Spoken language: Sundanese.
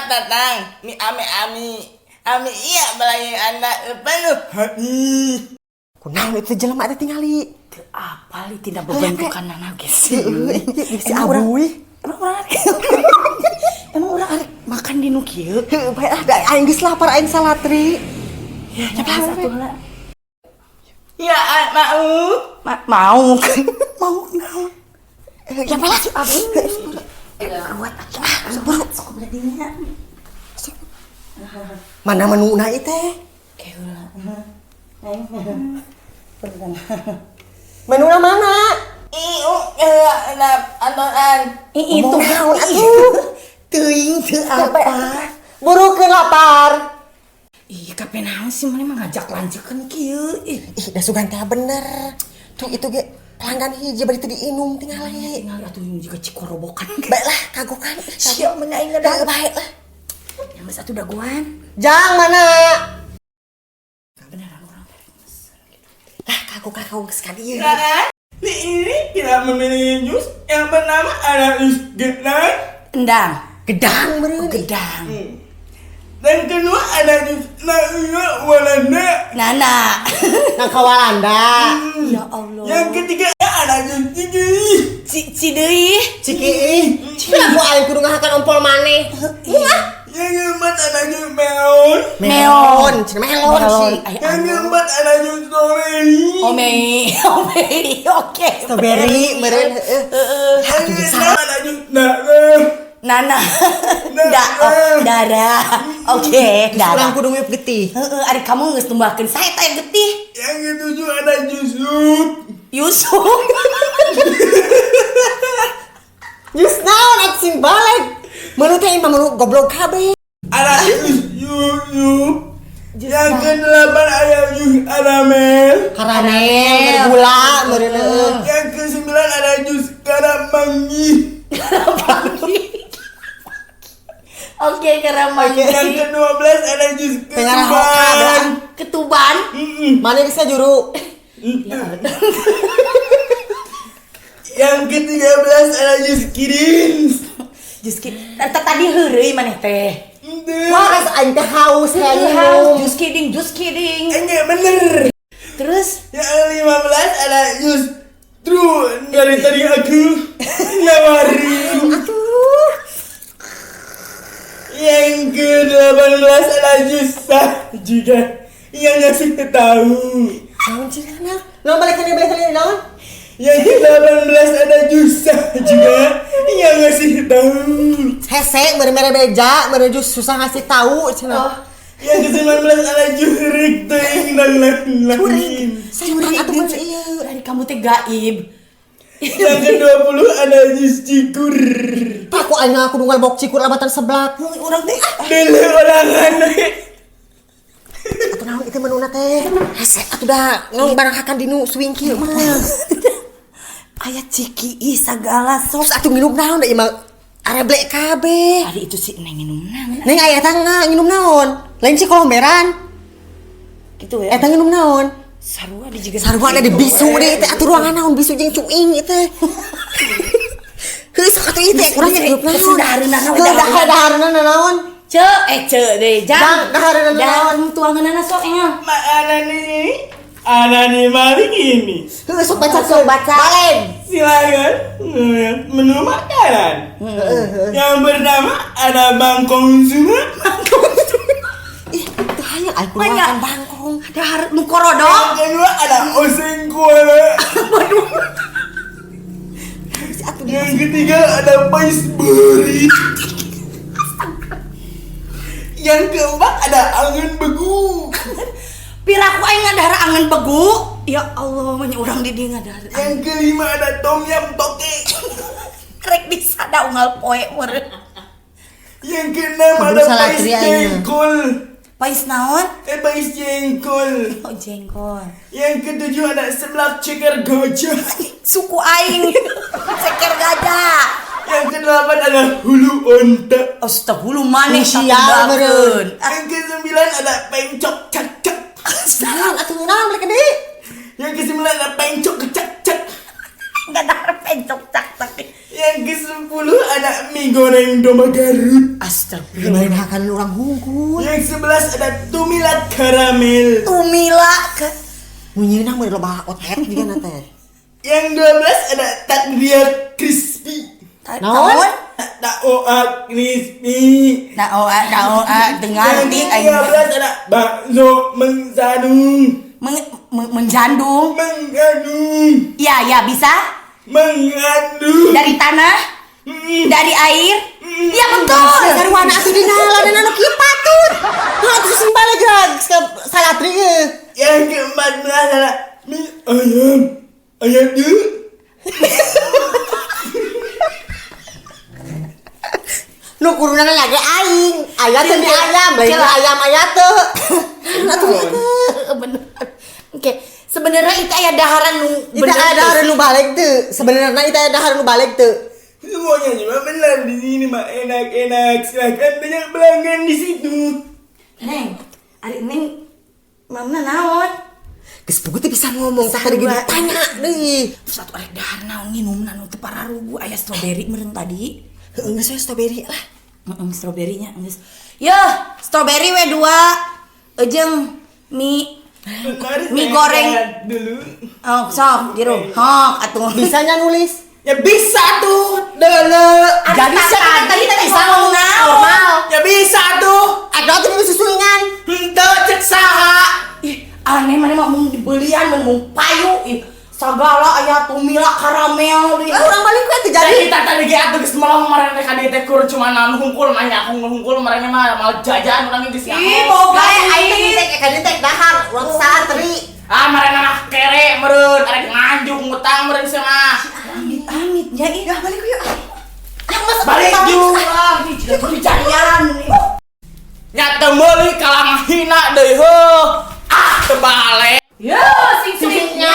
Selamat datang di Ame Ami. Ami iya melayani Anda sepenuh hati. Kunaon itu jelema teh tingali? Teu apal ieu tina bebentukanana ge sih. Heeh, si Emang urang- Abuy. Emang urang arek Emang urang arek makan di nu kieu? Heuh, bae ah, da aing geus lapar aing salatri. Ya, nya atuh lah. Ya, mau. Mau. Mau naon? Ya bae lah. Si Abuy. Kuat atuh ah, buru sok beradinya. Mana menuna ieu teh? Keula. Menuna mana? Iu ya antonan. Ih, itu Ngomong naon atuh? Teuing teu apa. Burukeun lapar. Ih, kape naon sih maneh mah ngajak lancekeun kieu. Ih, Ih, da sugan teh bener. Tuh itu ge pelanggan hiji bari teu diinum tingali. Tinggal atuh juga cikorobokan. Baiklah, kagokan. Sia mah aing Dah baik lah. Yang geus atuh dagoan. Jang mana? Beneran urang teh mesen gitu. Lah, kagok kagok geus ka dieu. Kan? Di ini kita memilih jus yang pertama ada jus gedang. Endang. Gedang meureun. Gedang. Dan kedua ada jus nangka Walanda. Nana. Nangka Walanda. Ya Allah. Yang ketiga ada jus ciki. Ci deui. Ciki ih. Kenapa aing kudu ngahakan ompol maneh? Yang keempat ada jus melon. Melon. Cenah melon sih. Ay, Yang keempat ada jus strawberry. Omei, omei, oke. Strawberry meureun heueuh. Yang keenam ada jus darah. Nana. Da, oh, darah. Oke, Urang darah. kudu nguyup getih. Heeh, ari kamu geus numbahkeun saya teh getih. Yang ketujuh ada jus sup. Yusuf. Jus naon atuh sing balik. Menu teh imah menu goblok kabeh. Ada jus yusuf. Yang kedelapan ada jus karamel. Karamel, gula meureun heueuh. Yang kesembilan ada jus karamangi. Oke, karamanggi. Yang ke-12 ada jus Pengarah ketuban. hoka, Ketuban. Mana geus juru? Yang ke-13 ada jus kirin. Jus ki. Eta tadi heureuy maneh teh. Wah, asa aing teh haus hayang minum. Jus kidding, jus kidding. Enggak bener. Terus Yang ke-15 ada jus true dari tadi aku nawarin. Atuh. Yang ke-18 ada jus sah juga yang ngasih tahu. Naon cenah? Naon balik ka balik ka naon? Yang ke-18 ada jus sah juga yang ngasih tahu. Hese meureun mere beja, meureun jus susah ngasih tahu cenah. Yang ke-19 ada jurik ting dan lain-lain. Setan atuh meureun ieu. dari kamu teh gaib. Yang ke-20 ada jus cikur. Paku aing aku nunggal bok cikur labatan seblak. Urang teh Dulu ulangan. Atuh naon itu menuna teh? Hese atuh da naon barang hakan dinu swing kieu mah. Aya ciki ih sagala sok. Terus atuh nginum naon da ieu mah areblek kabeh. Ari itu si Neng nginum naon. Neng aya eta nginum naon? Lain si kolomberan. Gitu ya. Eta nginum naon? Sarua di juga. Sarua ada di bisu deh teh atuh ruangan naon bisu jeung cuing ieu teh. Heuh sok atuh ieu teh urang nginum naon? Dahareunana we, Heuh dahareunana. dahareunana naon? Ce, ce deh, jang. Jang, dahareunana naon? Jang, tuanganana sok nya. Makanan ini ada di balik ini. Heuh sok baca Sok baca. Balen. Silakan menu makanan. Yang pertama ada bangkong zuma. Ih, teu hayang aing kudu Banyak. makan bangkong. Dahar nu korodok. Yang kedua ada oseng kuala. Yang ketiga ada pais beri. Yang keempat ada angan begu. Piraku aing ngadahar angan begu. Ya Allah, mah urang di dieu ngadahar. Yang kelima ada tom yam toke. Krek bisa da unggal poe meureun. Yang keenam Kebun ada salad pais ria ini. jengkol. Pais naon? Pais jengkol. Oh, jengkol. Yang ketujuh ada seblak ceker gajah. Suku aing. Ceker gajah. Yang kedelapan ada hulu onta. Astagfirullah maneh Sial, satumbalkeun. Yang kesembilan ada pencok cak-cak. Naon atuh naon balik deui? Yang kesembilan ada pencok kecak-cak. Ngadahar pencok cak cak. Yang ke-10 ada mie goreng domba Garut. Astagfirullah. Gimana makan urang hungkul. Yang 11 ada tumila karamel. Tumila ke. Munyeuna mah loba otet juga na teh. Yang 12 ada takdir crispy. Naon? Taoa crispy. Nah, oh, ah, nah, oh, ah, dengar Yang di aing. 13 ada bakso mengzanung. Menjandung. Mengandung. Ya, ya, bisa. Mengandung. Dari tanah, dari air. Ya betul. Sarwana atuh dina ladenan anu kieu patut. Heuh atuh sing balik ke salatri ye. Yang ke-14 ada mie ayam. Ayam dulu. Nu kuruna lagi aing. Aya teh mie ayam, lain Cila. ayam aya teu. Atuh ieu. Bener. Oke, sebenarnya itu aya daharan nu Itu aya dahar nu balik teu. Sebenarnya itu aya dahar nu balik teu. Semuanya juga benar di sini mah enak-enak. Silakan banyak pelanggan di situ. Neng, ari neng mamna naon? Geus puguh teh bisa ngomong tah tadi Sarua. ditanya deui. Terus atuh arek dahar naon nginumna nu teu pararugu aya stroberi meureun tadi. Heueuh geus we strawberry lah. Heeh, stroberinya geus. Yeuh, strawberry we dua. Ejeng mie Mari Mie saya goreng. lihat dulu. Oh, sok, jero. Hok atuh. Bisanya nulis. Ya bisa tuh, dele. Jadi siapa tadi tadi bisa ngomong normal. Ya bisa tuh. Ada tuh susuingan. Henteu cek saha. Ih, aneh mana mah mung dibelian mun mung payu. Ih, sagala aya tumila karamel deui. Lah urang balik we teu jadi. Jadi kita tadi ge atuh geus melong marane ka dieu teh kur cuma naon hungkul nanya aku hungkul marane mah mal jajan urang geus Ih, boga Aing teh aing. teh ka dieu teh dahar urang santri. Ah marane mah kere meureun arek nganjuk ngutang meureun sia mah. Amit-amit ya ih. Ya balik yuk. Ah, mas Balik Ah, ih, tidak jadian. Nya teu meuli kalah hina deui heuh. Ah teu balik. Ya, sing sing. Nya